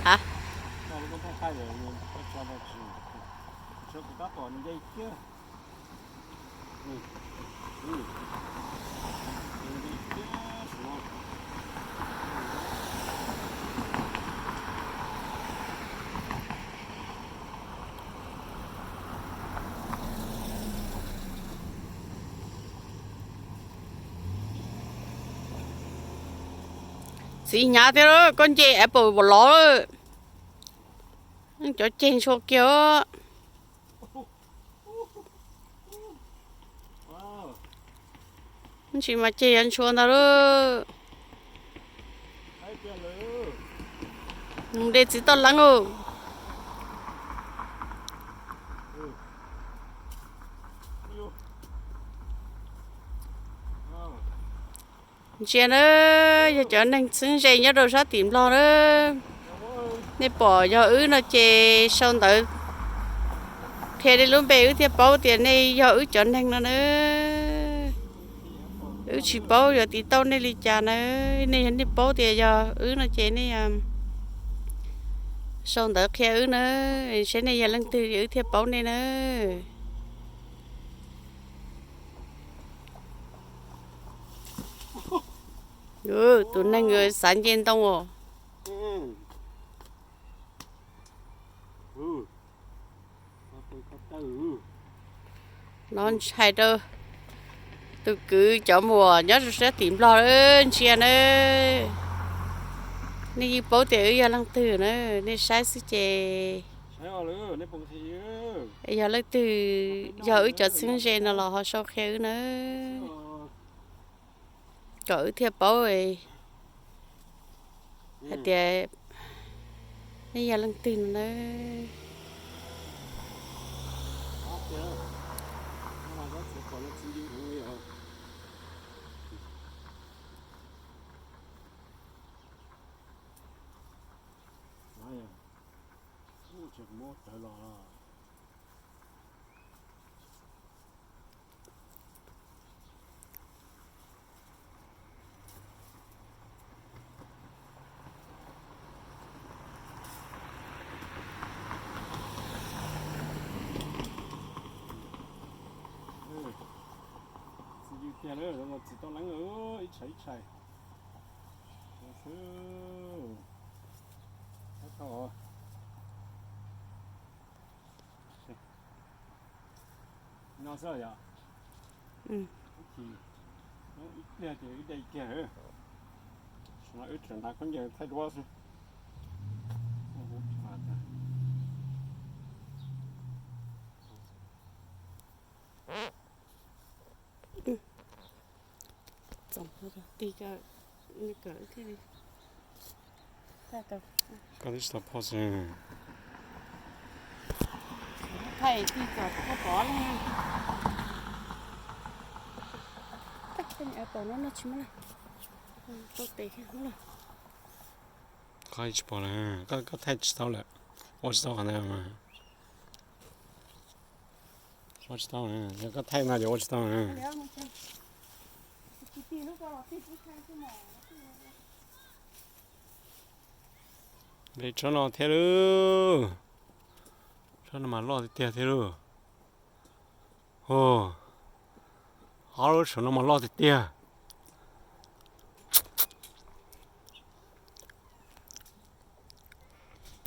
Ha. Txiv hnyav thiab, koj nce apple los lawm. Cov ceg ntshua kiag os. Ntsis mas ceg yuav ntshua ntag lauj. Mus de txiv toj leeb os. Ntsia na, yog cov neeg txheeb ze nyob rau sab tim Nplog na. Nej pom yog wb no ces sau ntawv qhia nej lub npe wb thiaj paub tias nej yog wb cov neeg no na. Wb tsis paub yuav tiv tauj nej li cas na. Nej yog nej paub tias yog wb no ces nej sau ntawv qhia wb na, saib nej yog leej twg wb thiaj paub nej na. Tus neeg xav nce ntoo os. No hais rau tus kwv cov muam nyob rau sab tim Nplog ntsia na. Nej yeej paub tias wb yog leej twg na, nej saib xwb ces yog leej twg yog wb cov txheeb ze no los ho sau qhia wb na, kom wb thiaj paub hais tias nej yog leej twg no na. Txiv yws tiag lawm, txiv toj leeb ib tshais ib tshais. Xwb. Tab tau. No xwb yom. Ib pliag ces wb de kiag. Wb tseem hnav khaub ncaws thaij duab xwb. Koj twb tsis tau phoj xwb. Thaij tij txog koj pov li. Tau no no tsis muaj na. Tau tes muab los. Koj tsis pom lawm, koj thaij tsis tau lawm, ua tsis tau qhov ntawd mas. Ua tsis tau, yog koj thaij no ces ua tsis tau. Nqis tsob no thiab lauj. Tsob no mas loj tiag tiag thiab lauj. Ho, ob lub saum no mas loj tiag tiag.